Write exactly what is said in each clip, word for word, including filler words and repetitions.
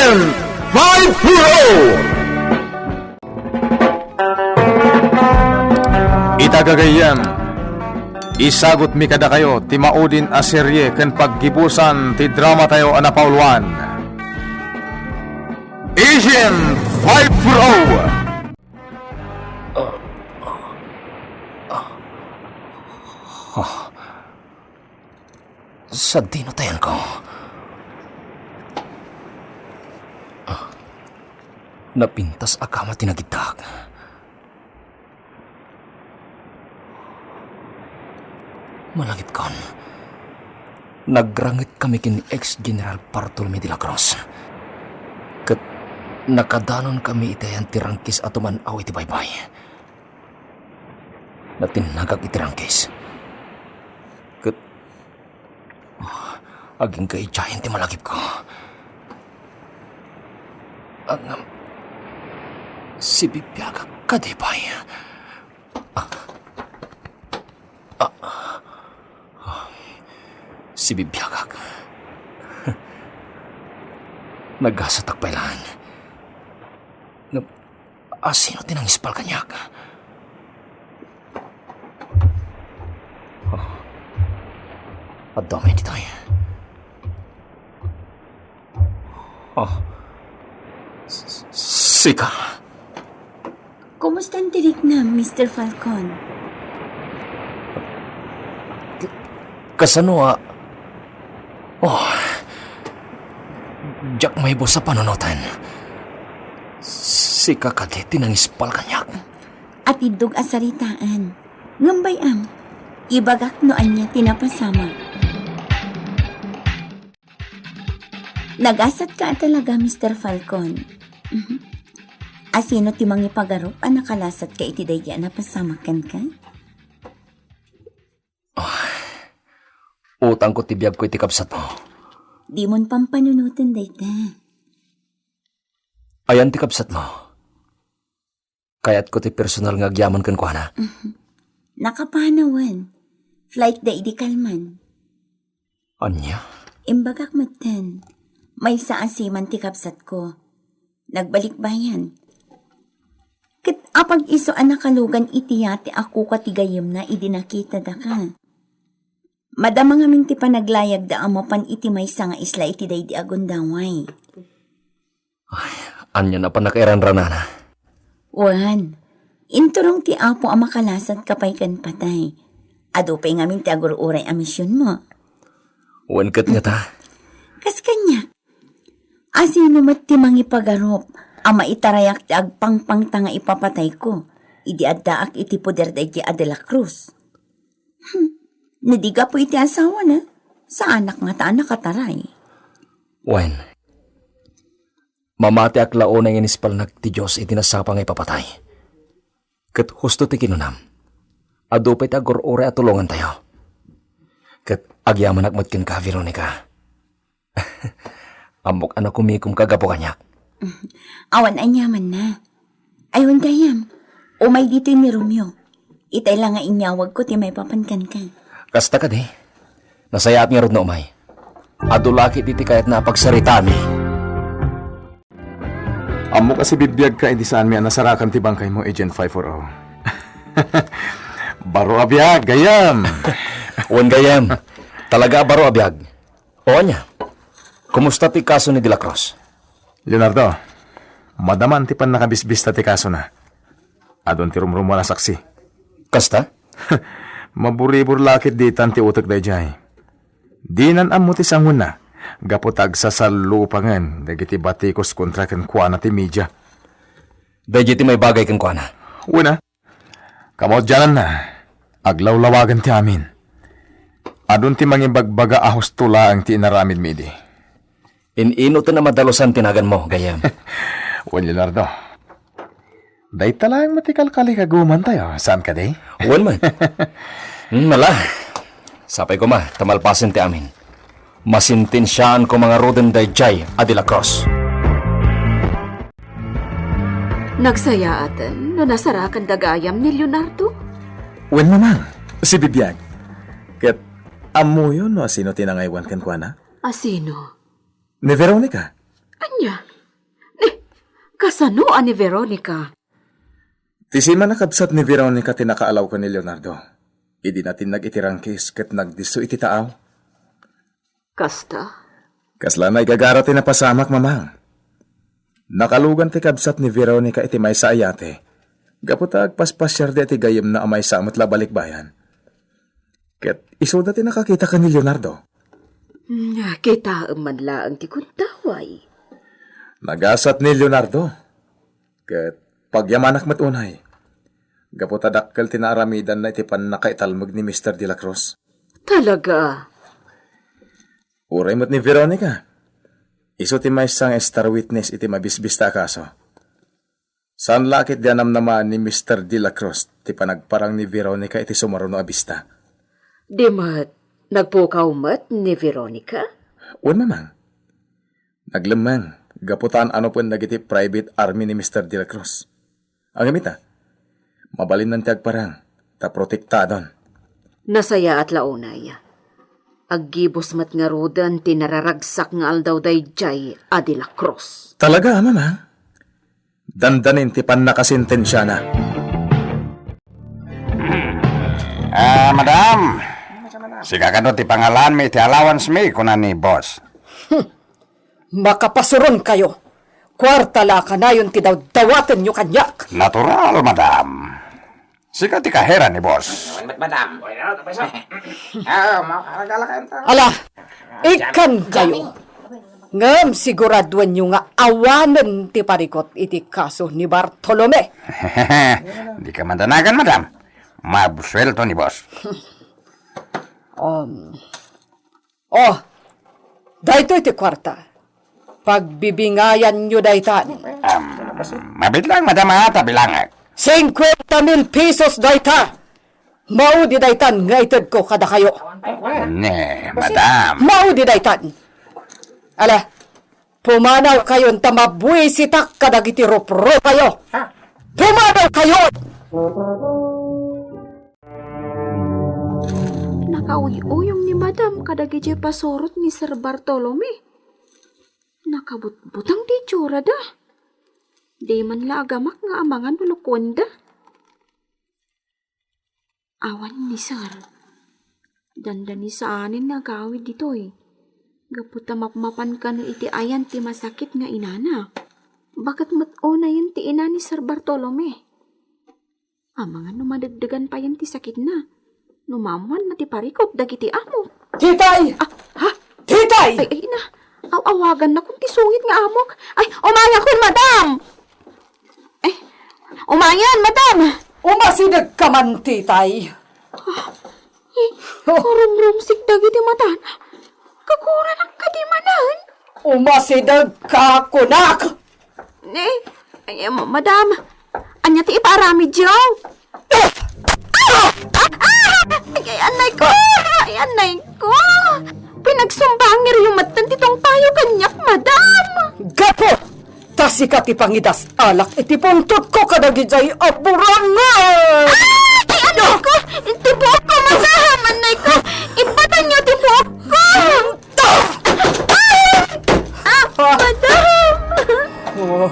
Five four oh! Ita gagayyem, isagutmi kadakayo ti maudin a serye ken paggibusan ti dramatayo a napauluan, Agent five four oh. Sadino ti ayanko? Ah, napintas a kama ti nagiddak. Malagipkon, nagrangit kami ken ex General Bartolome de la Cruz. Ket nakadanon kami iti ayan ti rangkis a tuman-aw iti baybay. Natinnagak iti rangkis. Ket, ah, agingga idiayen ti malagipko. Ngem, sibibiagak kadi pay. Ah. Ah. Sibibiagak. Nagasatak pay laeng. Ngem, asino ti nangispal kaniak? Oh. Adda met ditoy. Oh. S-, s-, sika. Kumusta ti riknam, Mister Falcon? Kasano a Oh, diak maibus a panunoten. Sika kadi ti nangispal kaniak? Atiddog a saritaan. Ngem bay-am, ibagak no ania ti napasamak. Nagasatka a talaga, Mister Falcon. Mhm. Asino ti mangipagarup a nakalasatka iti daydi a napasamak kenka? Ah, utangko ti biagko iti kabsatmo. Dimon pampanunoten dayta. Ayan ti kabsatmo? Kayatko ti personal nga agyaman kenkuana. Mhm. Nakapanawen. Flight da idi kalman. Ania? Imbagak metten, maysa a seaman ti kabsatko. Nagbalikbayan. Ket apag isu a nakalugan iti yate a kuka ti gayyemna idi nakitadaka. Madama ngamin ti panaglayagda a mapan iti maysa nga isla iti daydi a gundaway. Ay, ania a pannakairanranana? Wen, inturong ti Apo a makalasatka pay ken patay. Adu pay ngamin ti agur-uray a misionmo. Wen ket ngata? Kas kaniak. Asino met ti mangipagarup a maitarayak ti agpangpangta nga ipapatayko idi addaak iti poder daydi a De La Cruz? Hmm. No di gapu iti asawana, saanak ngata a nakataray. Wen, mamatiak la unay nga inispalnak ti Dios iti nasapa nga ipapatay. Ket husto ti kinunam, adu pay ti agur-uray a tulongantayo. Ket agyamanak met kenka, Veronica. Ammok a nakumikomka gapu kaniak. Awan aniamanna. Ay, wen gayam, umay ditoy ni Romeo. Itay la nga inyawagko ti maipapan kenka. Kasta kadi? Nasayaat ngarud no umay. Adu la ketdi ti kayatna a pagsaritaanmi. Ammok a sibibiagka idi saanmi a nasarakan ti bangkaymo, Agent five four oh. Baro a biag, gayam. Wen gayam. Talaga a baro a biag. O ania? Kumusta ti kaso ni De La Cruz? Leonardo, madaman ti pannakabisbista ti kasona. Adun ti rumrumuar a saksi. Kasta? Maburibur la ketdi tan ti utek daydiay. Dinan ammo ti sangoenna, gapu ta agsasallupangen dagiti batikos kontra kenkuana ti media. Daydiay ti maibagay kenkuana. Wen a, kamaudiananna, aglawlawagen ti amin. Adun ti mangibagbaga a husto laeng ti inaramidmi idi. In-inoten a madalusan ti naganmo, gayyem. Wen, Leonardo. Dayta laeng met ti kalkalikagumantayo, saan kadi? Wen met. Hmm, ala. Sapay koma, ta malpasen ti amin. Masentensiaanko ngaruden daydiay a De La Cruz. Nagsayaaten no nasarakanda gayam ni Leonardo? Wen, Mamang, sibibiag. Ket ammoyo no asino ti nangaywan kenkuana? Asino? Ni Veronica. Ania? Kasano a ni Veronica? Ti siman a kabsat ni Veronica ti nakaalaw ken ni Leonardo. Idi natinnag iti rangkis ket nagdisso iti taaw. Kasta? Kasla naigagara ti napasamak, Mamang. Nakalugan ti kabsat ni Veronica iti maysa a yate. Gapu ta agpaspasiarda iti gayyemna a maysa met la balikbayan. Ket isuda ti nakakita ken ni Leonardo. Hmm, kitaem man laeng ti kuntaway. Nagasat ni Leonardo. Ket pagyamanak met unay. Gapu ta dakkel ti naaramidanna iti pannakaitalmeg ni Mister De La Cruz. Talaga? Uray met ni Veronica. Isu ti maysa nga star witness iti mabisbista a kaso. Saan la ket di a namnama ni Mister De La Cruz ti panagparang ni Veronica iti sumaruno a bista. Di met nagpukaw met ni Veronica? Wen, Mamang. Naglemmeng, gapu ta an-anopen dagiti private army ni Mister De La Cruz. Ngem ita, mabalinnen ti agparang, ta protektadon. Nasayaat la unay. Aggibus met ngaruden ti nararagsak nga aldaw daydiay a De La Cruz. Talaga, Mamang? Dandanin ti pannakasentensiana. Ah, madam, sika kano ti pangalanmi iti allowance mi, kuna ni boss. Makapasuron kayo. Kuarta la kanayon ti dawdawatenyo kaniak. Natural, madam. Sika ti kahera ni boss. Wen met, madam. Ah, makakagala kayo. Ala, ikkan kayo. Ngem siguraduenyo nga awanen ti parikut iti kaso ni Bartolome. Dika madanagan, madam. Maabsuelto ni boss. Um, Oh, daytoy ti kuarta. Pagbibingayanyo daytan. Um, mabitlang, madam, a, ta bilangak. Cincuenta mil pesos dayta. Maudi daytan nga itedko kadakayo. Ne, madam. Maudi daytan. Ala, pumanaw kayon ta mabuisitak kadagiti rupropayo. Pumanaw kayon! Nakauy-uyong ni Madam kadagiti pasurot ni Sir Bartolome. Nakabutbutang ti itsurada. Di man la agamak nga amangan no lukuenda. Awan ni Sir. Dandani saanen nga agawid ditoy. Gapu ta mapmapan kano iti ayan ti masakit nga inana. Baket met unayen ti ina ni Sir Bartolome. Amangan no madegdegan payen ti sakitna. No maammoanna ti parikut dagiti amok. Titay! Ah, ha? Titay! Ay, ay, ina. Aw-awagannakon ti sungit nga amok. Ay, umayakon, madam! Eh, umayan, madam! Umasidegka man, titay. Ah, eh, oh, rumrumsik dagiti matana. Kakuranak kadi manen? Umasidegka, kunak! Eh, ay, ma-, madam, ania ti ipaaramidyo? Ah! Ah! Ah! Ay, ay, anay ko! Ay, anay ko! Pinagsumbangeryo metten ti tungpayo kaniak, madam! Gapu ta sika ti pangidas-alak iti pungtotko kadagijay a burangan! Ah! Ay, anay ko! Ti buokko, madam! Anay ko! Ibatanyo ti buokko! Ah! Ah, madam! Oh.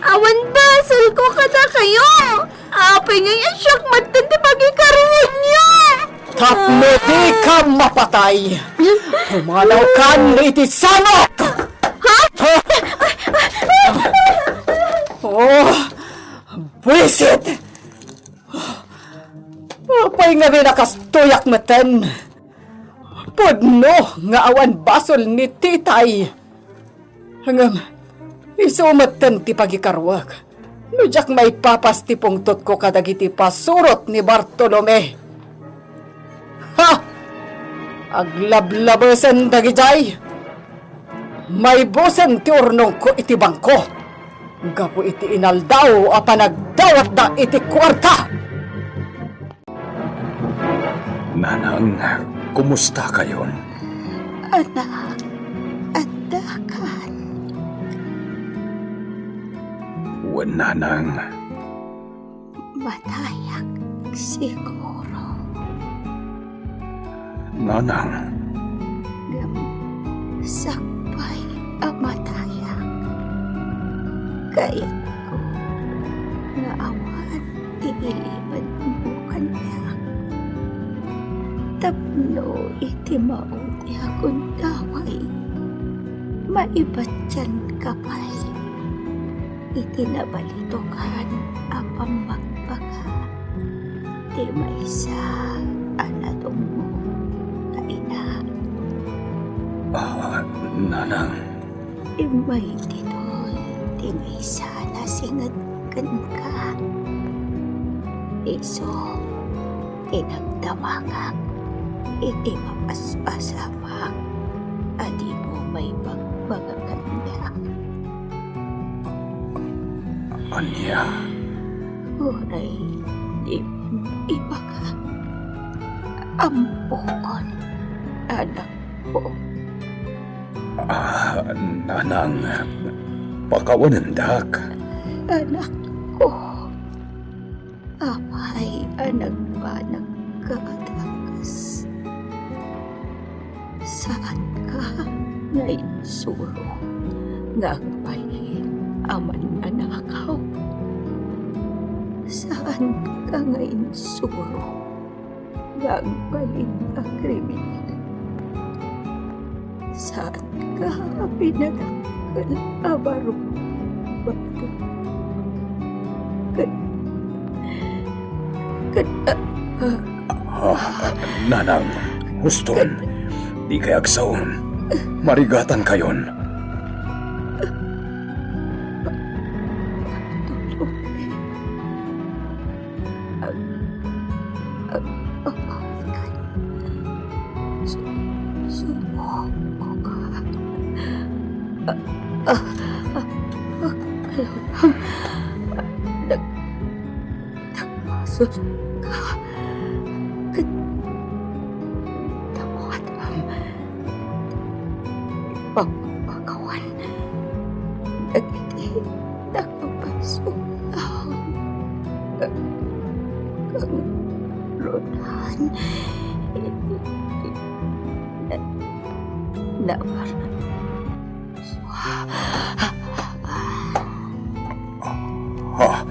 Awan baselko kadakayo. Apay ngay a siak metten ti pagikaruenyo. Tapno dika mapatay, pumanaw kan iti samok! Ha? Ha? Oh, buisit! Apay ngamin a kastoyak metten? Pudno nga awan basol ni titay. Ngem, isu metten ti pagikaruek no diak maipapas ti pungtotko kadagiti pasurot ni Bartolome. Ha! Aglablabesen dagijay! Maibusen ti urnongko iti bangko gapu iti inaldaw a panagdawatda iti kuarta. Nanang, kumusta kayon? Anak, addakan. Wen, nanang. Matayak siguro. Nanang. Ngem sakbay a matayak. Kayatko nga awan ti ilimenmo kaniak. Tapno iti maudi a gundaway, maibatianka pay iti nabalitokan a pammagbaga ti maysa a nadumngom nga ina. Ah, nanang. Immay ditoy ti maysa a nasinget kenka. Isu ti nagdamagak iti mapaspasamak a dimo maibagbaga kaniak. Ania? Uray dimon ibaga. Ampokon, anakko. Ah, nanang, pakawanendak. Anakko, apay a nagbanagka a dakes? Saanka nga insuro nga agbalin a mannanakaw? Saanka nga insuro nga agbalin a kriminal? Saanka a pinadakkel a barbareng bato? Ket, ket, ah, ah. Ah, nanang, huston. Dikay agsaon. Marigatankayon. Ag-, ag-, agpawikan. Su-, sumokoka. Ah, ah, ah, ah, nag-, nagpasutka. Ket, damuatam. Pagpakawan dagiti nakapasulaw. Kangrunan. Na, na, Ah,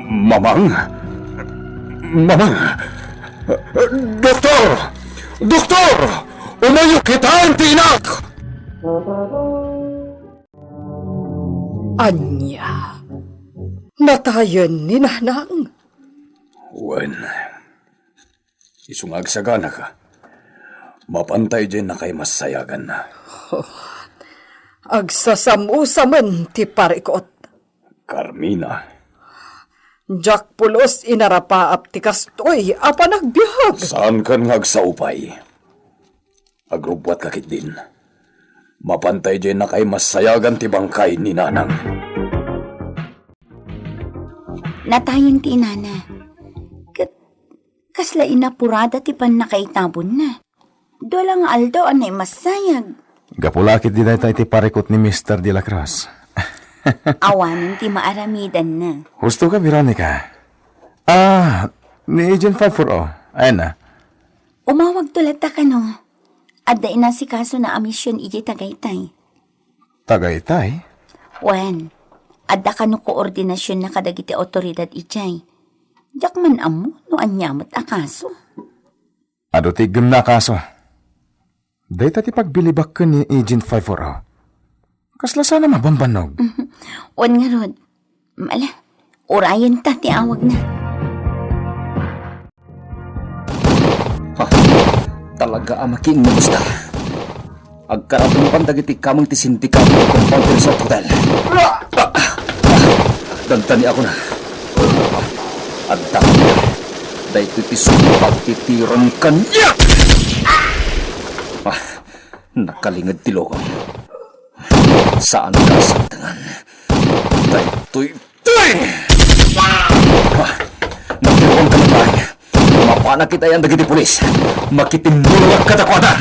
Mamang? Mamang? Doktor! Doktor! Umayo kitaen ti inak! Ania? Natayen ni nanang? Wen, isu nga agsaganaka, mapanta idiay nakaimassayaganna. Oh, agsasamusamen ti parikut. Carmina. Diak pulos inarapaap ti kastoy a panagbiag. Saankan nga agsao pay. Agrubbuatka ketdin. Mapanta idiay nakaimassayagan ti bangkay ni nanang. Natayen ti inana. Ket kasla inapurada ti pannakaitabonna. Dua la nga aldaw a naimassayag. Gapu la ketdi dayta iti parikut ni Mister de la Cruz. Awanen ti maaramidanna. Husto ka, Veronica. Ah, ni Agent five four oh. Ayan na. Umawagto latta kano. Adda inasikasona a mision idiay Tagaytay. Tagaytay? Wen, adda kano koordinasionna kadagiti awtoridad idiay. Diak man ammo no ania met a kaso. Adu ti iggemna a kaso. Dayta ti pagbilibak ken ni Agent five four oh. Kasla saan a mabambannog? Wen ngarud, mala, urayenta ti awagna. Ha? Talaga a makiinnusta. Agkarabungan dagiti kameng ti sindikato iti compound resort hotel. Dantani ako na. Adda. Daytoy ti sumpag ti tiron kaniak. Ah, nakalinged ti lukong. Saan ka sabtengan. Daytoy Tuy! Ah, nagtulongan ka na, pare. Mapanak itayan dagiti pulis. Makitimmulongak kadakuada.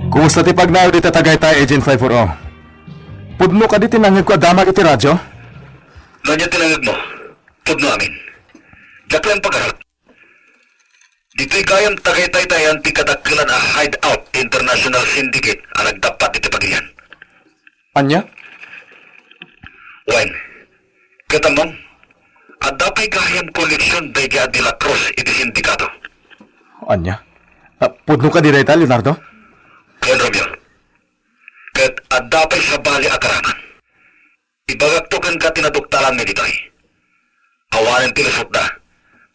Kumusta ti pagnaed iti Tagaytay, Agent five four oh? Pudno kadi ti nangngegko a damag iti radyo? No ania ti nangngegmo? Pudno amin. Diak laeng pagarup. Ditoy gayam tagaytaytayan ti kadakkelan a hideout ti international syndicate a nagdappat iti pagilian. Ania? Wen, ket ammom, adda pay gayam koneksion daydi a De La Cruz iti sindikato. Ania? Ah, pudno kadi dayta, Leonardo? Wen, Romeo. Ket adda pay sabali a garaman. Ibagakto kenka ti naduktalanmi ditoy. Awanen ti lusotda,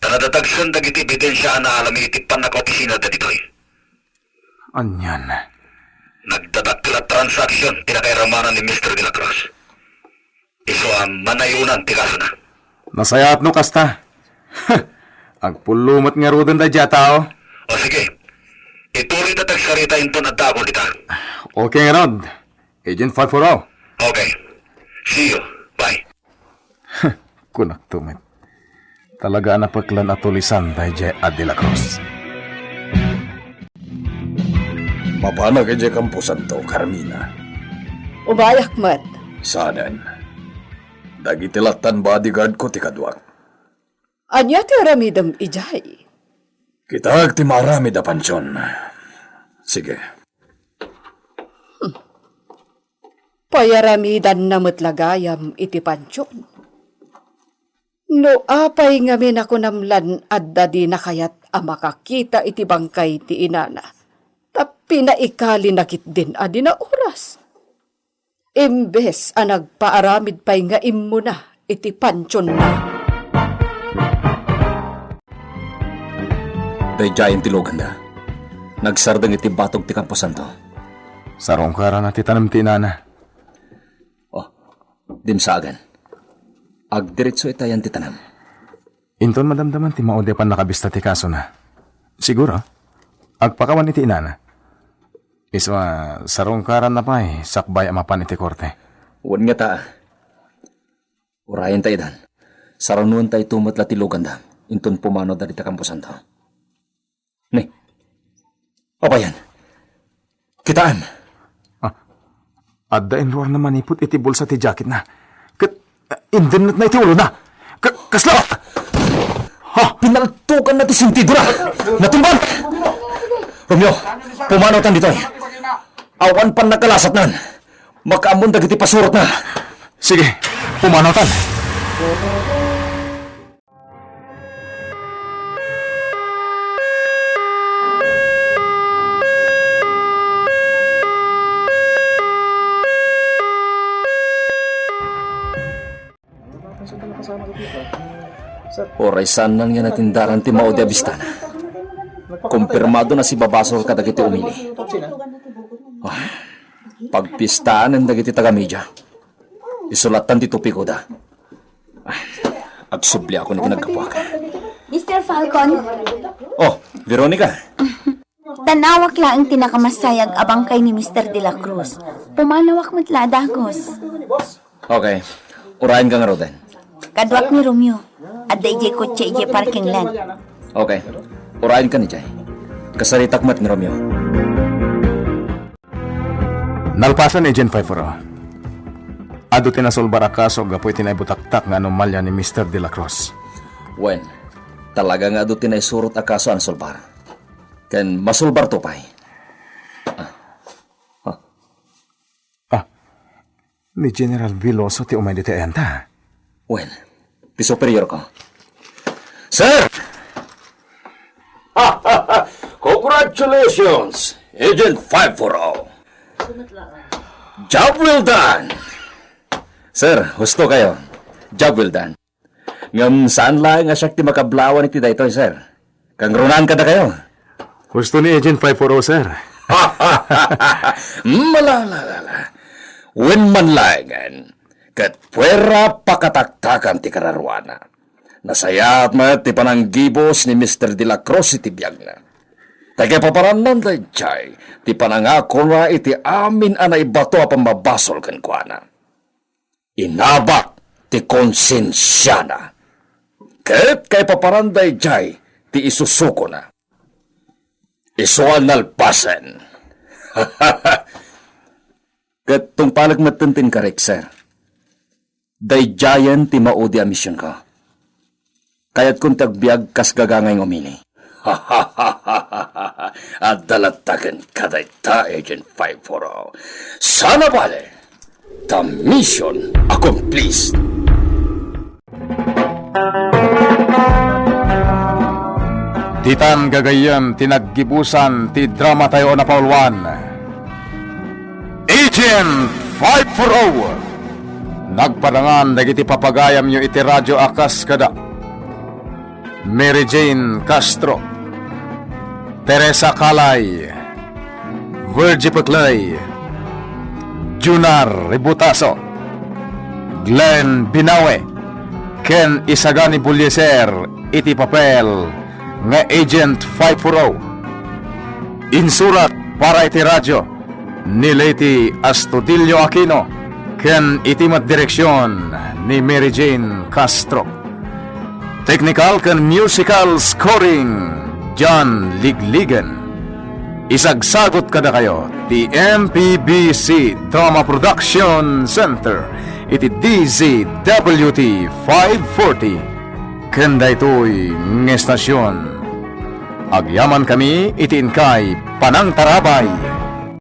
ta nadadagsen dagiti ebidensia a naalami iti pannakaopisinada ditoy. Anian? Nagdadakkel a transaksyon ti nakairamanan ni Mister De La Cruz. Isu a manayonan ti kasona. Nasayaat no kasta. Agpullo met ngaruden daydiay a tao. O sige, ituloyta ti agsarita inton adda agul dita. Okay ngarud, Agent five four oh. Okay. See you. Bye. Kunakto met. Talaga a napeklan a tulisan daydiay a De La Cruz. Mapanak idiay kamposanto, Carmina. Umayak met. Saanen. Dagiti lattan bodyguard ko ti kaduak. Ania ti aramidem idiay? Kitaek ti maaramid a pansion. Sige. Payaramidanna met la gayam iti pansion. No apay ngamin a kunam lan adda dina kayat a makakita iti bangkay ti inana, ta pinaikalina ketdin a dina oras. Imbes a nagpaaramid pay nga immuna iti pansionna. Daydiayen ti luganda. Nagsardeng iti batog ti kamposanto. Sarungkaranna ti tanem ti inana. Oh, dimsaagan. Agdiretso itayan ti tanem. Inton madamdaman ti maudi a pannakabista ti kasona. Siguro, agpakawan iti inana. Isu a sarungkaranna pay sakbay a mapan iti korte. Wen ngata, urayenta idan. Saranuentayo met la ti luganda inton pumanaw dagiti kamposanto. Ni, apay aya? Kitaem? Ah, adda inruarna manipud iti bulsa ti jacketna. Ket, ah, indennetna iti ulona. Ka-, kasla? Ha? Pinaltokanna ti sentidona. Natumban! Romeo, pumanawtan ditoy. Awan pannakalasatnan. Makaammon dagiti pasurotna. Sige, pumanawtan. Uray saannan nga natindaran ti maudi a bistana. Kumpirmadon a sibabasol kadagiti umili. Ah, pagpistaanen dagiti taga-media. Isu lattan ti topikoda. Ah, agsubliakon iti naggapuak. Mister Falcon? Oh, Veronica. Tan-awak laeng ti nakamasayag a bangkay ni Mister De La Cruz. Pumanawak met la a dagus. Okay. Urayenka ngaruden. Kaduak ni Romeo. Adda idiay kotse idiay parking lot. Okay. Urayenka idiay. Kasaritak met ni Romeo. Nalpasen, Agent five four oh. Adu ti nasolbar a kaso gapu iti naibutaktak nga anomalya ni Mister De La Cruz. Wen, talaga nga adu ti naisurot a kaso a nasolbar. Ken masolbarto pay. Ah. Ah. Ah. Ni General Veloso ti umay ditoy ayanta. Wen, ti superior ko. Sir! Congratulations, Agent five four oh. Job well done! Sir, husto kayo. Job well done. Ngem saan laeng a siak ti makablawan iti daytoy, sir. Kangrunaan kadakayo. Husto ni Agent five four oh, sir. Mala, la, la, la. Wen man laengen, ket puera pakataktakan ti kararuana. Nasayaat met ti pananggibus ni Mister De La Cruz iti biagna. Ta kaipaparanna daydiay ti panangakona iti amin a naibato a pammabasol kenkuana. Inabak ti konsensiana. Ket kaipaparan daydiay ti isusukona. Isu a nalpasen. Ket tungpalek metten ti inkarik, sir. Daydiayen ti maudi a misionko. Kayatkon ti agbiag kas gagangay nga umili. Adda latta kenka dayta, Agent five four oh. Sana bale, ta mission accomplished. Ditan gagayyem ti naggibusan ti dramatayo a napauluan, Agent five four oh. Nagpadangan dagiti papagayamyo iti radyo a kas kada Mary Jane Castro, Teresa Calay, Virgie Peclay, Junar Ributaso, Glenn Binawe, ken Isagani Bulieser iti papel nga Agent five four oh. Insurat para iti radyo ni Leti Astudillo Aquino ken iti met direksion ni Mary Jane Castro. Technical ken musical scoring, John Ligligan. Isagsagot kadakayo ti M P B C Drama Production Center iti D Z W T five forty. Ken daytoy nga estasion, agyamankami iti inkay panangtarabay.